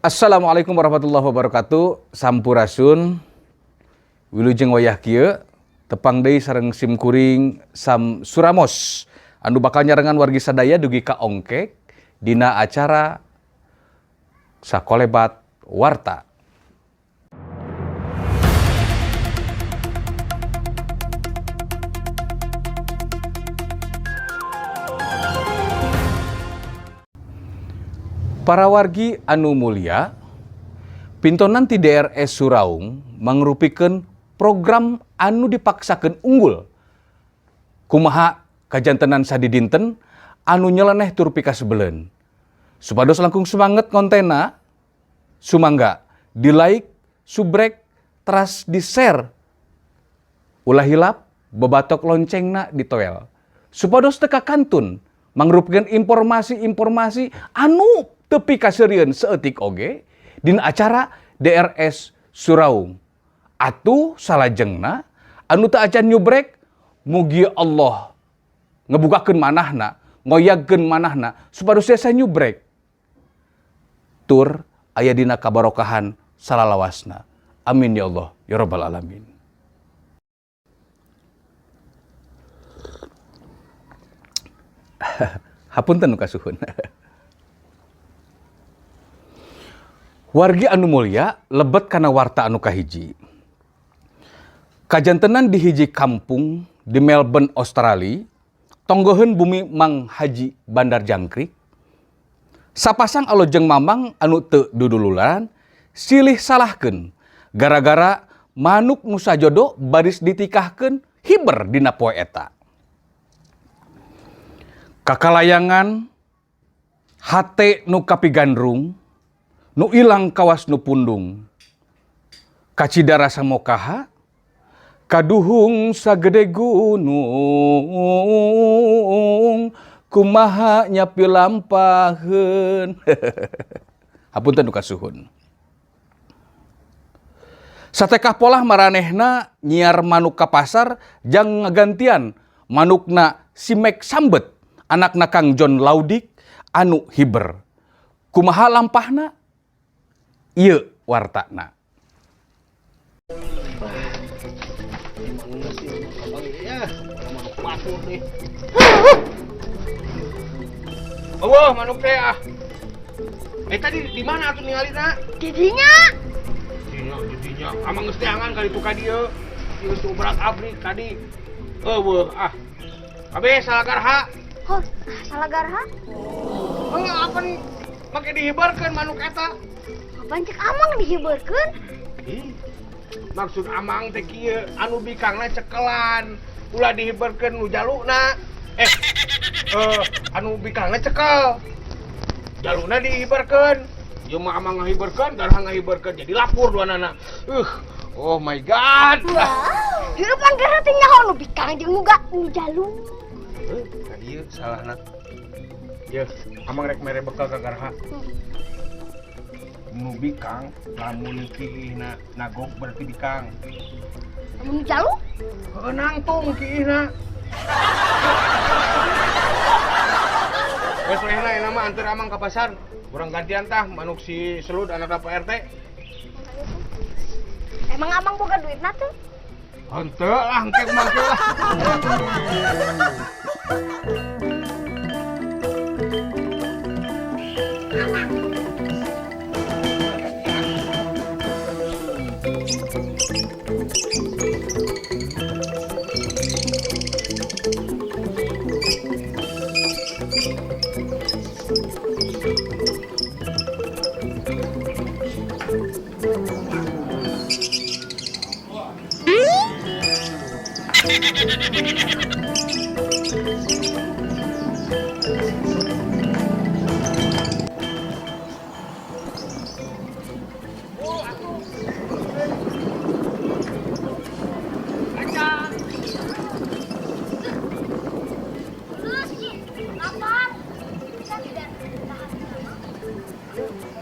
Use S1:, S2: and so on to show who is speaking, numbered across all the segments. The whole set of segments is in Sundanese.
S1: Assalamualaikum warahmatullahi wabarakatuh. Sampurasun. Wilujeng wayah kieu tepang deui sareng sim kuring Sam Suramos anu bakal nyarengan wargi sadaya dugi ka ongkek dina acara Sakolebat Warta. Para wargi anu mulia, pintonan ti DRS Suraung mangrupikeun program anu dipaksakeun unggul. Kumaha kajantenan sadidinten anu nyeleneh tur pikasebeleun. Supados langkung semangat kontena, sumangga di like, subrek, teras di share. Ulah hilap, bebatok loncengna ditoel. Supados teka kantun mangrupikeun informasi-informasi anu tepi kaseurieun saeutik oge dina acara DRS Suraung. Atuh salajengna anu teu acan nyubrek, mugi Allah ngebukakeun manahna, ngoyagkeun manahna supados tiasa nyubrek. Tur aya dina kabarokahan salalawasna. Amin ya Allah ya rabbal alamin. Hapunten nu kasuhun. Wargi anu mulia, lebet kana warta anu kahiji. Kajantenan di hiji kampung di Melbourne, Australia, tonggoheun bumi Mang Haji Bandar Jangkrik. Sapasang alo jeung mamang anu teu dudululan silih salahkeun gara-gara manuk nu sajodo baris ditikahkeun hiber dina poe eta. Kakalayangan hate nu kapigandrung, nu ilang kawas nu pundung. Kacida rasa mokaha, kaduhung sagede gunung, kumaha nyapi lampaheun. Hapunten nu kasuhun. Satekah polah maranehna nyiar manuk ka pasar jang ngagantian manukna si Mek Sambet, anakna Kang John Laudik anu hiber. Kumaha lampahna? Ieu wartana.
S2: Wah, manuk teh ah. Tadi di mana atuh ningalina?
S3: Di dinya.
S2: Dinya, di dinya. Amang geus teangan kali tu ka dieu. Geus obrak-abrik tadi. Eueuh ah. Kabeh salah garha.
S3: Oh, salah garha?
S2: Enggak, apa nih? Make dihibarkeun manuk eta.
S3: Apaan cek amang dihibarkeun?
S2: Ih, maksud amang teh kieu, anu bikangna cekelan. Ulah dihibarkeun nu jalukna. Anu bikangna cekel. Jalukna dihibarkeun. Ieu mah amang ngahibarkeun, garha ngahibarkeun. Jadi lapor duanana. Oh my god.
S3: Wow. Hirupan garha teh nyaho nu bikang jeung nu jaluk.
S2: Nah ieu salahna. Yeuh, amang rek mere bekal ka garha. Nu bikang lamun kiihna nagog berarti bikang.
S3: Lamun jaluk?
S2: Heuh, nangtung kiihna. Geus lehna eta mah anteur amang ka pasar. Urang gantian tah manuk si Selud anak Pak RT.
S3: Emang amang boga duitna tuh?
S2: Henteu lah, engke mah lah.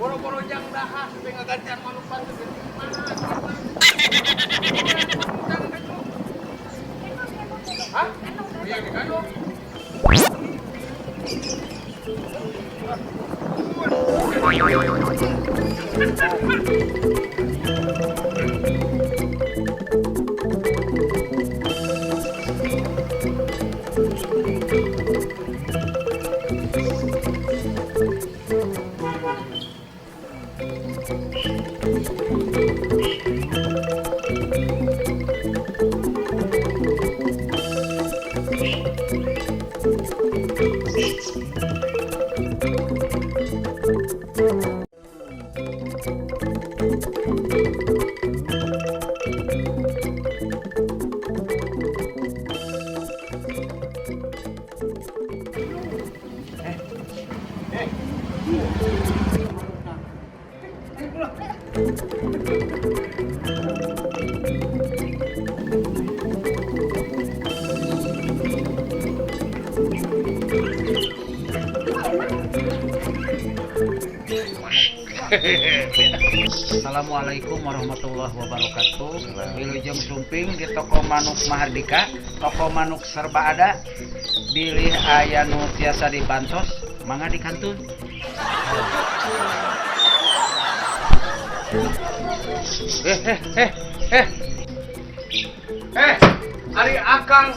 S2: Boro-boro jang dahar sampai ngagantian manuk batu ke mana? Hah?
S4: Assalamualaikum warahmatullahi wabarakatuh. Wilujeng sumping di toko Manuk Mahardika, toko manuk serba ada. Bilih aya nu tiasa dibantos, mangga dikantun.
S2: Eh eh eh eh. Eh, ari akang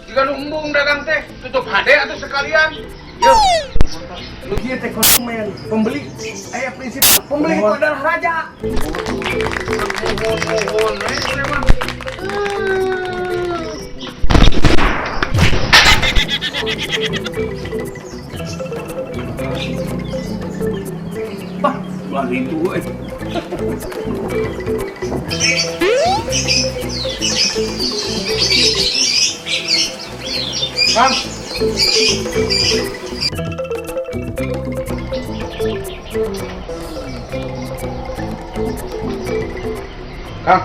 S2: jiga nu embung dagang teh, tutup hade atuh sekalian. Yo. Lu kieu teh konsumen, pembeli. Aya prinsip pembeli itu adalah raja. Nuhun, nuhun, mah.
S1: Bah, ulah itu euy.
S2: Kang. Kang,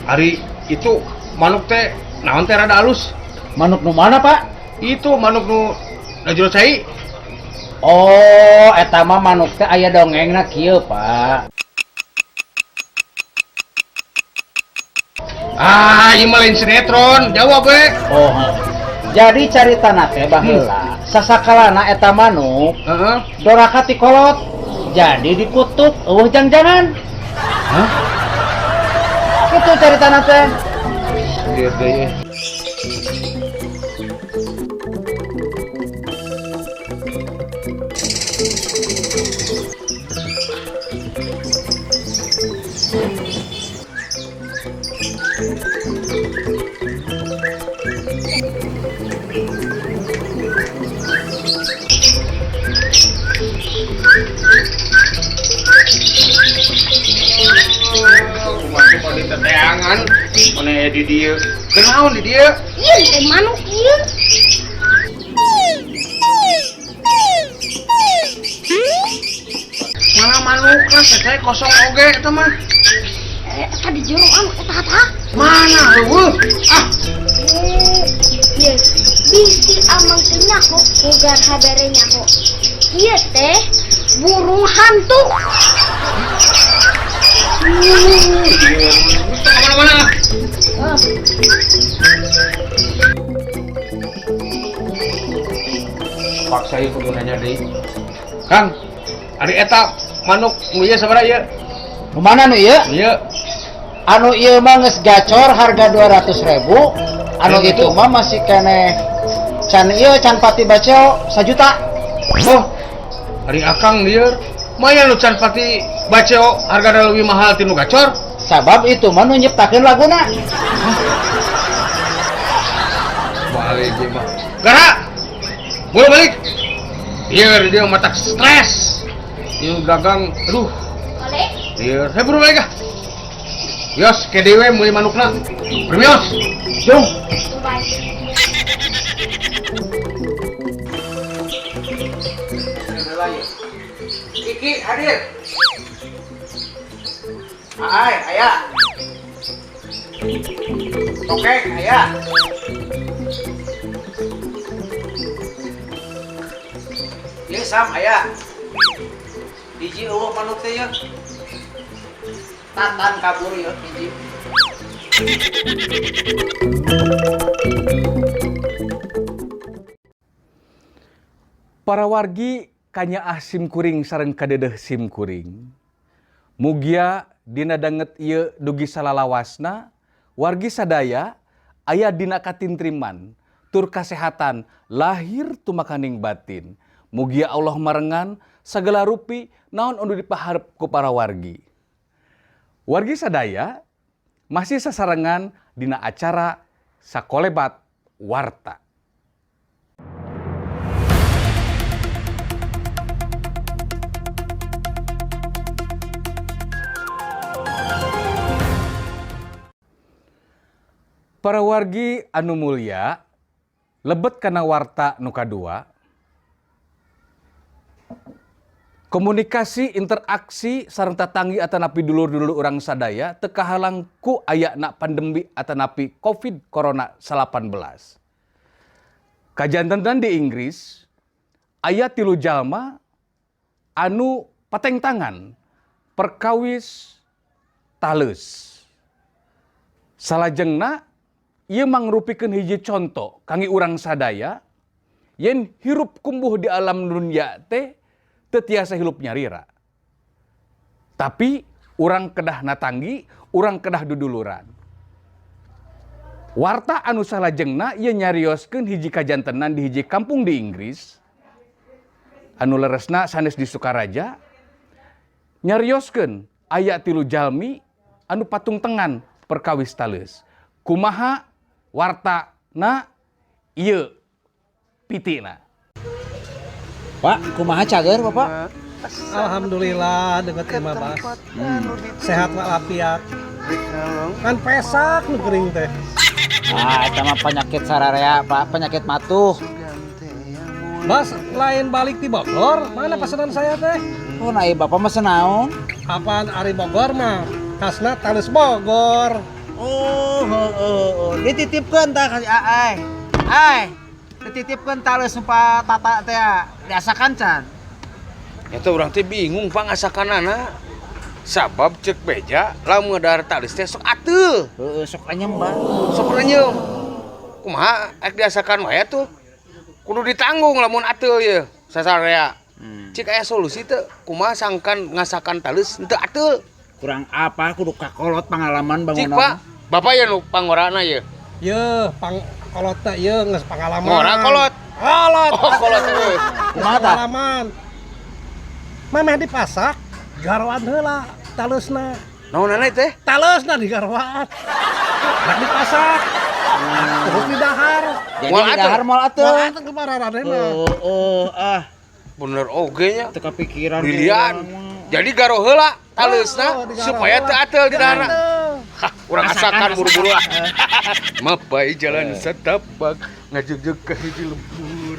S2: ari itu manuk teh naon teh rada alus.
S4: Manuk nu mana, Pak?
S2: Itu manuk nu najero cai.
S4: Oh, eta mah manuk teh aya dongengna kieu, Pak.
S2: Ah, ieu mah lain sinetron, jawab we.
S4: Oh, heuh. Jadi caritana teh baheula, sasakalana eta manuk
S2: Heeh.
S4: doraka ti kolot. Jadi dikutuk euweuh jangjangan.
S2: Hah?
S4: Itu caritana teh.
S2: Lieur deui. Kumaha pada teteangan, mana ya di dieu. Kenaon di dieu?
S3: Ieu teh manuk ieu.
S2: Mana manuk lah, saya kosong oge eta mah.
S3: Eta di jero anu eta tah.
S2: Mana eueuh? Ah,
S3: Ieu bisi amang teh nyaho, ugar habere nyaho. Ieu teh burung hantu.
S2: Geus teu kemana-mana.
S3: Ah.
S2: Paksa ieu kudu nanya deui. Kang, ari eta manuk nu ieu sabaraha ieu?
S4: Nu mana nu ieu?
S2: Ieu.
S4: Anu ieu mah geus gacor harga 200.000. Anu
S2: Yang
S4: itu
S2: itu?
S4: mah masih keneh can ieu can pati baceo 1 juta.
S2: Oh, ari akang lieur. Maya nu can pati baceo hargana leuwih mahal ti nu gacor.
S4: Sabab itu mah nu nyiptakeun laguna.
S2: Balik ieu mah. Gara. Boleh balik. Lieur dia matak stres. Ieu dagang, aduh,
S3: Balik.
S2: lieur. Hei buru balik ah. Yos, KDW meuli manukna. Premios.
S4: Jung.
S3: Bye.
S4: Kiki hadir. Ai, aya. Oke, aya. Ieu Sam aya. Hiji euweuh manuk teh ieu. Tatan kabur ieu hiji.
S1: Para wargi kanyaah sim kuring sareng kadedeh sim kuring. Mugia dina danget ieu dugi salalawasna, wargi sadaya aya dina katintriman, tur kasehatan lahir tumakaning batin. Mugia Allah marengan sagala rupi naon anu dipaharep ku para wargi. Wargi sadaya masih sasarengan dina acara Sakolebat Warta. Para wargi anu mulia, lebet kana warta nu kadua. Komunikasi, interaksi sareng tatanggi atanapi dulur-dulur urang sadaya teu kahalang ku ayana pandemi atanapi Covid Corona 19. Kajantenan di Inggris, aya 3 jalma anu Patengtangan perkawis taleus. Salajengna ieu mangrupikeun hiji conto kangge urang sadaya yen hirup kumbuh di alam dunia teh teu tiasa hirup nyalira. Tapi urang kedah natanggi, urang kedah duduluran. Warta anu salajengna ieu nyarioskeun hiji kajantenan di hiji kampung di Inggris anu leresna sanes di Sukaraja, nyarioskeun aya 3 jalmi anu patungtengan perkawis taleus. Kumaha wartana ieu pitina.
S4: Pak, kumaha cager Bapak?
S5: Alhamdulillah dengan terima bas. Sehat walafiat. Kan pesak nu gering teh.
S4: Ah, eta mah penyakit sararea, Pak, penyakit matuh.
S5: Bas, lain balik di Bogor, mana pesanan saya teh?
S4: Oh, nah, Bapak mah naon?
S5: Apaan ari Bogor mah? Khasna taleus Bogor.
S4: Oh, heeh. Dititipkeun tah ka si Aai. Ai, dititipkeun taleus Pak Tata teh diasakan can.
S2: Eta urang teh bingung Pak ngasakanana. Sabab cek beja lamun dahar taleus teh sok ateul.
S4: Heeh, sok anyem, Pak.
S2: Sok renyem. Kumaha ek diasakan wae tuh. Kudu ditanggung lamun ateul ye sasarea. Cik aya solusi teu kumaha sangkan ngasakan taleus henteu ateul.
S4: Kurang apa kudu kakolot pengalaman
S2: Cik
S4: bangunan.
S2: Pak, Bapak ya nu pangorana ye.
S5: Ye, pang kolot teh ye geus pangalaman.
S2: Ngora kolot.
S5: Kolot.
S2: Oh, kolot teh.
S4: Kumaha tah?
S5: Pengalaman. Mameh dipasak, garoan heula taleusna.
S2: Naonana teh?
S5: Taleusna digaroan. Rek dipasak. Terus didahar.
S4: Jadi
S2: Moal
S4: di dahar
S2: ateul.
S4: moal ateul.
S5: Moal ateul kemana-mana.
S4: Oh, ah,
S2: Bener oge nya.
S4: teu kepikiran.
S2: Brilian. Jadi garo heula taleusna
S5: Oh, digaro
S2: supaya
S5: heula.
S2: teu ateul di daharna.
S5: Ateul.
S2: Hah, urang asakan buru-buru ah. Mapai jalan setapak ngajugjug ka hiji lembur.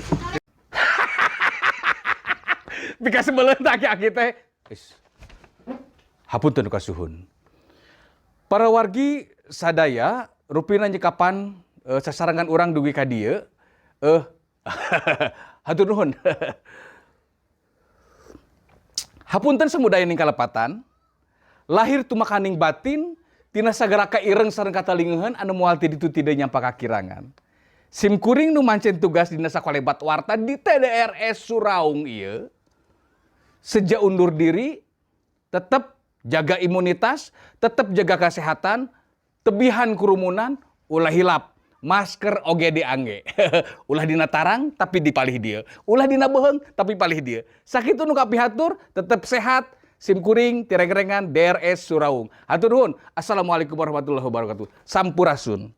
S1: Bika sebeleun tah aki-aki teh. Is. Hapunten kasuhun. Para wargi sadaya rupina nyekapan sasarengan urang dugi ka dieu. Hatur nuhun. Hapunten samudaya ning kalepatan. Lahir tumakaning batin tina sagala kaireng sareng katalingehan anu moal ti ditu tidak nyampa kakirangan. Sim kuring nu mancen tugas dina sakolebat warta di TDRS Suraung ieu. Sejak undur diri, tetep jaga imunitas, tetep jaga kesehatan, tebihan kerumunan, ulah hilap. Masker oge diangge. Ulah dina tarang tapi dipalih dia. Ulah dina beuheung tapi palih dia. Sakitu nu kapihatur, tetep sehat. Sim kuring tireng-rengan DRS Suraung. Hatur nuhun. Assalamualaikum warahmatullahi wabarakatuh. Sampurasun.